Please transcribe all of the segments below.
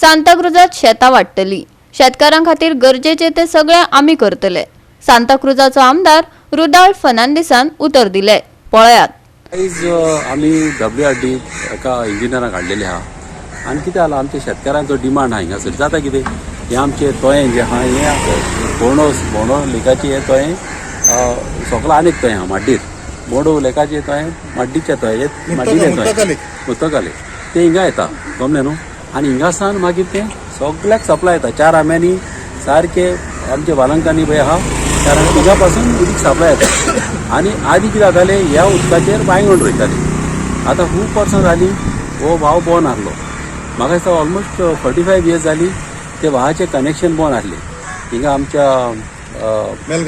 सांताक्रुजात शेतां वाडटली. शेतकारां खातीर गरजेचे ते सगळे आमी करतले, सांताक्रुजाचो आमदार रुदाल्फ फर्नांडीसान उतर दिले. पळयात. आयज आमी डब्ल्यू आर डी एका इंजिनियराक हाडलेले आहा आनी कितें जालां, आमच्या शेतकारांचो डिमांड आहा हिंगासर. जाता कितें, हें आमचें तोयें जें आहा, हें बोंडो बोंडो लेकाचें हें तोयें सोकला आनीक तोयें आहा माड्डीर. बोंडो लेकाचें तोयें, माड्डीचें तोयें, माड्डीलें तोयें, मुतकाले तें हिंगा येता, गमलें न्हू? आनी हिंगासान मागीर तें सगल्याक सप्लाय येता. चार आंब्यांनी सारकें आमच्या बालंकांनी पळय आहा, चार हिंगा पासून उदीक सप्लाय येता. आनी आदी कितें जातालें, ह्या उदकाचेर वांयगण रोयताले. आतां खूब वर्सां जालीं हो व्हाव बंद आहलो. म्हाका दिसता ऑलमोस्ट 45 इयर्स जाली ते व्हाळाचें कनेक्शन बंद आहलें हिंगा आमच्या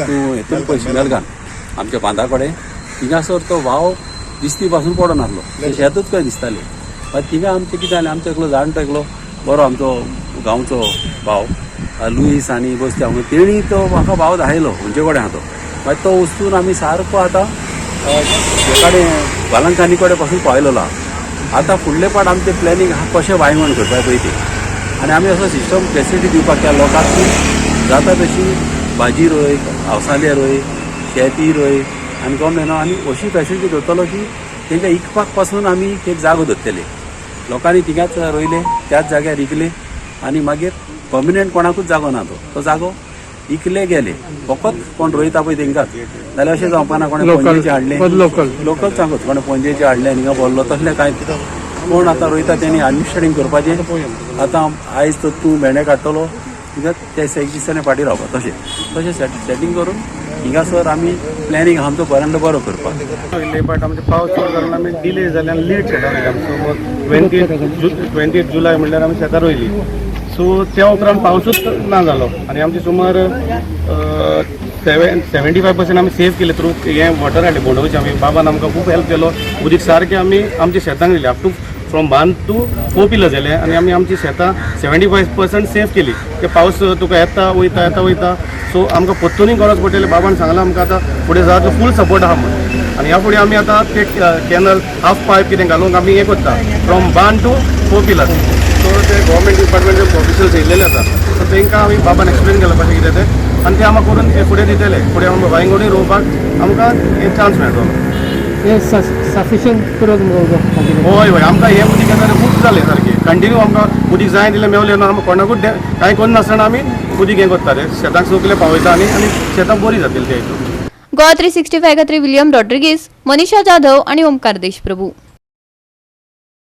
तूं हितून पळय, मेलगान आमच्या बांदा कडेन थिंगासर तो व्हाव दिसती पासून पडोन आहलो. ते शेतूच खंय दिसतालें. मागीर थिंगा आमचें कितें जालें, आमचो एकलो जाणटो, एकलो बरो आमचो गांवचो भाव लुईस आनी बसत्या, तेणी तो म्हाका भाव दाखयलो खंयचे कडेन आहा तो. मागीर तो वचून आमी सारको आतां हे कडेन बालंकानी कडेन पासून पावयलेलो आहा. आतां फुडले पाट आमचें प्लॅनिंग आहा कशें वांयगण करपाक पळय तें. आनी आमी असो सिस्टम फेसिलिटी दिवपाक त्या लोकांक की जाता तशी भाजी रोय, आवसाले रोय, शेती रोय आनी गमलें न्हू? आनी अशी फेसिलिटी दवरतलो की तेंकां इकपाक पासून आमी एक जागो दवरतले. लोकांनी थिंगाच रोयले, त्याच जाग्यार इकले आनी मागीर पर्मनंट कोणाकूच जागो ना. तो तो जागो इकले गेले, फकत कोण रोयता पळय तेंकांच. जाल्यार अशें जावपाना कोणें पणजेचे हाडलें. लोकल. लोकल सांगूच, कोणें पणजेचे हाडलें आनी हिंगा भरलो, तसलें कांय. कोण आतां रोयता तेणी अंडरस्टँडींग करपाचें. आतां आयज तर तूं भेंडे काडटलो, हिंगा ते एक दिसांनी फाटीं रावपा, तशें तशें सेटींग करून हिंगासर आमी प्लॅनिंग आहा आमचो बऱ्यांतलो बरो करपाक. वयले, बट आमचे पावस चड जाल्यान आमी डिले जाले आनी लेट शेतां रोयली आमी. सो 20 जुलय म्हणल्यार आमी शेतां रोयली. सो त्या उपरांत पावसूच ना जालो आनी आमचे सुमार 75% आमी सेव केले थ्रू हें वॉटर हाडलें बोंडोवचें. आमी बाबान आमकां खूब हेल्प केलो. उदीक सारकें आमी आमच्या शेतांक दिलें, अप टू फ्रॉम बांद टू फोर पिलर जाले आनी आमी आमची शेतां 75% सेव केली. ते पावस तुका येता वयता, येता वयता. सो आमकां परतूनय गरज पडटली. बाबान सांगलां आमकां, आतां फुडें जाता फूल सपोर्ट आहा म्हूण. आनी ह्या फुडें आमी आतां ते कॅनल हाफ पायप कितें घालूंक आमी हें करता फ्रॉम बांद टू फोर पिलर्स. सो ते गव्हर्मेंट डिपार्टमेंट ऑफिशियल्स येयल्लेले आसा, सो तांकां आमी बाबान एक्सप्लेन केलां कशें कितें तें आनी ते आमकां करून हे फुडें दितले. फुडें आमकां वांयगणूय रोवपाक आमकां एक चान्स मेळटलो. हे सफिशियंट पुरो तुमकां उदक मागीर? हय, आमकां हें उदीक येता तें खूब जालें. सारकें कंटिन्यू आमकां उदीक जाय तितलें मेवलें ना. आमकां कोणाकूच कांय करनासतना आमी उदीक हें करता रे, शेतांक सगलें पावयता आनी आनी शेतां बरीं जातलीं त्या हितून. गोवा 365 खातीर विलियम रॉड्रिगीस, मनीषा जाधव आणि ओमकार देशप्रभू.